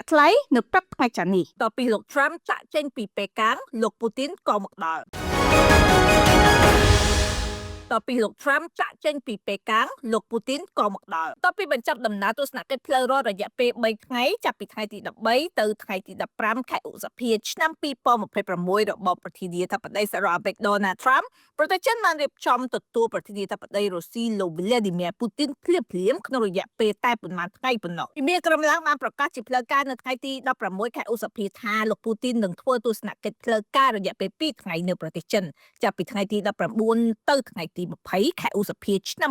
ក់ថ្លៃនៅព្រឹកថ្ងៃច័ន្ទនេះតពីលោក Trump ចាក់ចេញពីប៉េកាំងលោកពូទីនក៏មកដល់តពីលោក Trump ចាក់ចេញពីប៉េកាំងលោកពូទីនក៏មកដល់តពីបញ្ចប់ដំណើរទស្សនកិច្ចផ្លូវរដ្ឋរយៈពេល3ថ្ងៃចាប់ពីថ្ងៃទី13ទៅថ្ងៃទី15ខែឧសភាឆ្នាំ2026របស់ប្រធានាធិបតីសហរដ្ឋអាមេរិក Donald Trump ប្រទេសចិនបានរៀបចំទទួលប្រធានាធិបតីរុស្ស៊ីលោក Vladimir Putin ភ្លាមៗក្នុងរយៈពេលតែប៉ុន្មានថ្ងៃប៉ុណ្ណោះវិមានក្រុមឡើងបានប្រកាសជាផ្លូវការនៅថ្ងៃទី16ខែឧសភាថាលោកពូទីននឹងធ្វើទស្សនកិច្ចផ្លូវការរយៈពេល2ថ្ងៃនៅប្រទេសចិនចាប់ពីថ្ងៃទី19ទៅថ្ងៃទី20ខែឧសភាឆ្នាំ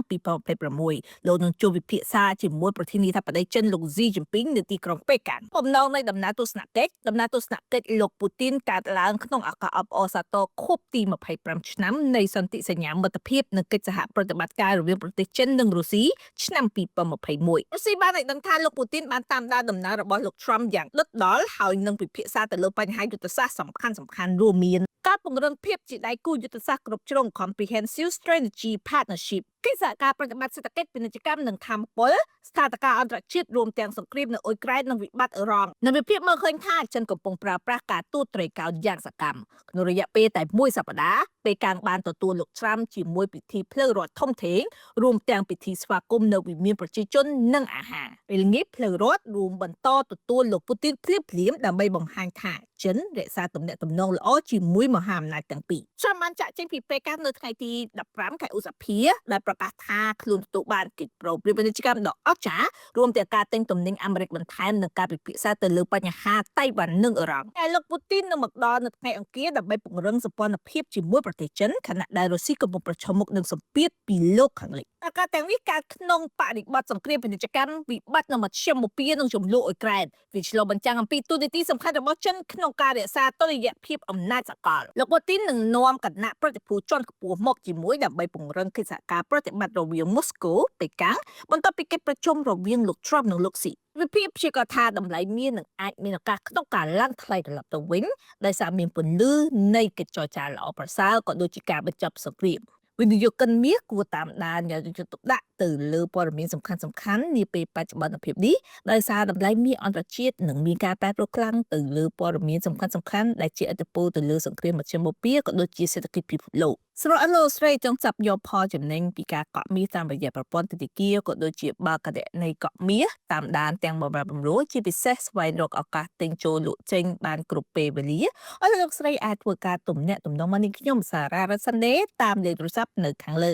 2026លោកនឹងជួបពិភាក្សាជាមួយប្រធានាធិបតីចិនលោកស៊ីជីនពីងនៅទីក្រុងប៉េកាំងបំណងនៃដំណើរទស្សនកិច្ចដំណើរទស្សនកិច្ចលោកពូទីនកើតឡើងក្នុងឱកាសអបអរសាទរខួបទី25ឆ្នាំនៃសន្ធិសញ្ញាមិត្តភាពនិងកិច្ចសហប្រតិបត្តិការរវាងប្រទេសចិននិងរុស្ស៊ីឆ្នាំ2021រុស្ស៊ីបានឲ្យដឹងថាលោកពូទីនបានតាមដានដំណើររបស់លោក Trump យ៉ាងដិតដល់ហើយនឹងពិភាក្សាទៅលើបញ្ហាយុទ្ធសាស្ត្រសំខាន់ៗរួមមានការពង្រឹងភាពជាដៃគូយុទ្ធសាស្ត្រគ្រប់ជ្រុង Comprehensive Strategy Partnership កិច្ចសហការប្រតិបត្តិសេដ្ឋកិច្ចពាណិជ្ជកម្មនិងធម្មពលស្ថានភាពអន្តរជាតិរួមទាំងសង្គ្រាមនៅអ៊ុយក្រែននិងវិបត្តិអឺរ៉ង់នៅវិភាគមើលឃើញថាចិនកំពុងប្រើប្រាស់ការទូតត្រីកោណយ៉ាងសកម្មក្នុងរយៈពេលតែមួយសប្តាហ៍ពេលកាំងបានទទួលលោកត្រាំជាមួយពិធីផ្លូវរដ្ឋធំធេងរួមទាំងពិធីស្វាគមន៍នៅវិមានប្រជាជននិងអាហារពេលល្ងាចផ្លូវរដ្ឋរួមបន្តទទួលលោកពូទីនភ្លាមៗដើម្បីបង្ហាញថាចិនរក្សាទំនាក់ទំនងល្អជាមួយមហាអំណាចទាំងពីរត្រាំបានចាក់ចេញពីប៉េកាំងនៅថ្ងៃទី15ខែឧសភាដែលប្រកាសថាខ្លួនទទួលបានកិច្ចព្រមព្រៀងពាណិជ្ជកម្មដ៏អស្ចារ្យរួមទាំងការទិញទំនិញអាមេរិកបន្ថែមនិងការពិភាក្សាទៅលើបញ្ហាតៃវ៉ាន់និងអឺរ៉ង់តែលោកពូទីននឹងមកដល់នៅថ្ងៃអង្គារដើម្បីពង្រឹងសម្ព័ន្ធភាពជាមួយប្រទេសចិនខណៈដែលរុស្ស៊ីកំពុងប្រឈមមុខនឹងសម្ពាធពីលោកខាងលិចតើការទាំងនេះកើតក្នុងបរិបទសង្គ្រាមពាណិជ្ជកម្មវិបត្តិនៅមធ្យមបូព៌ានិងជម្លោះអ៊ុយក្រែនវាឆ្លុះបញ្ចាំងអំពីតួនាទីសំខាន់របស់ចិនក្នុងការរក្សាតុល្យភាពអំណាចសកលលោកពូទីននឹងនាំគណៈប្រតិភូជាន់ខ្ពស់មកជាមួយដើម្បីពង្រឹងកិច្ចសហការប្រតិបត្តិរវាងមូស្គូប៉េកាំងបន្ទាប់ពីកិច្ចប្រជុំរវាងលោក Trump និងលោកស៊ីវិភាគព្យាករណ៍ថាតម្លៃមាសនឹងអាចមានឱកាសក្នុងការឡើងថ្លៃត្រឡប់ទៅវិញដោយសារមានពន្លឺនៃកិច្ចចរចាល្អប្រសើរក៏ដូចជាការបញ្ចប់សង្គ្រាមវិនិយោគិនមាសគួរតាមដានយ៉ាងយកចិត្តទុកដាក់ទៅលើព័ត៌មានសំខាន់ៗនាពេលបច្ចុប្បន្នភាពនេះដោយសារតម្លៃមាសអន្តរជាតិនឹងមានការប្រែប្រួលខ្លាំងទៅលើព័ត៌មានសំខាន់ៗដែលជាឥទ្ធិពលទៅលើសង្គ្រាមមជ្ឈមបូព៌ាក៏ដូចជាសេដ្ឋកិច្ចពិភពលោកសម្រាប់លោកស្រីចង់ចាប់យកផលចំណេញពីការកក់មាសតាមរយៈប្រព័ន្ធធនាគារក៏ដូចជាបើកគណនីកក់មាសតាមដានទាំងបម្រាបបំរួលជាពិសេសស្វែងរកឱកាសទិញចូលលក់ចេញបានគ្រប់ពេលវេលាឲ្យលោកស្រីអាចធ្វើការទំនាក់ទំនងមកនាងខ្ញុំសារ៉ារ៉ាសាន់ដេតាមលេខទូរស័ព្ទនៅខាងលើ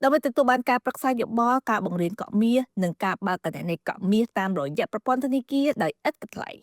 ដើម្បីទទួលបានការប្រឹក្សាយោបល់ការបង្រៀនកក់មាសនិងការបើកគណនីកក់មាសតាមរយៈប្រព័ន្ធធនាគារដោយឥតគិតថ្លៃ។